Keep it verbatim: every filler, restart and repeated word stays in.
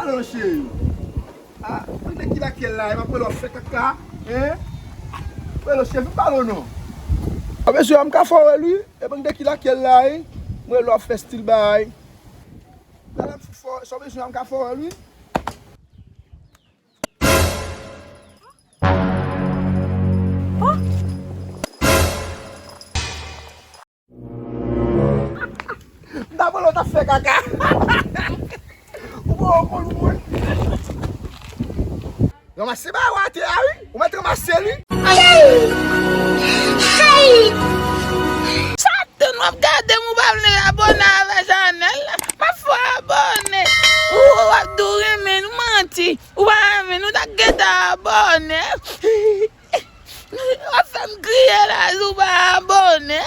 Alon cheri. Ah, mwen de ki lakyèl la, e m ap wè lè w ap fè kaka, hein? Wè lè cheri, vin pale w non. Sa vle di m ka fè w wè l wi, e mwen de ki lakyèl la, hein? Mwen lè w ap fè stil bagay. Sa vle di m ka fè w wè l wi. M ta pran lòt ap fè kaka. Ou bon, ou bon, ou bon. Ranmase ba wate a wi. Ou mèt ranmase li. Hey! Hey! Sa tann w ap gade m ou pa vle abòne avè chanèl la. M ap fè w abòne. Ou w ap di w renmen nou manti. Ou pa renmen nou ta gentan abòne. W ap fè m kriye la si w pa abòne.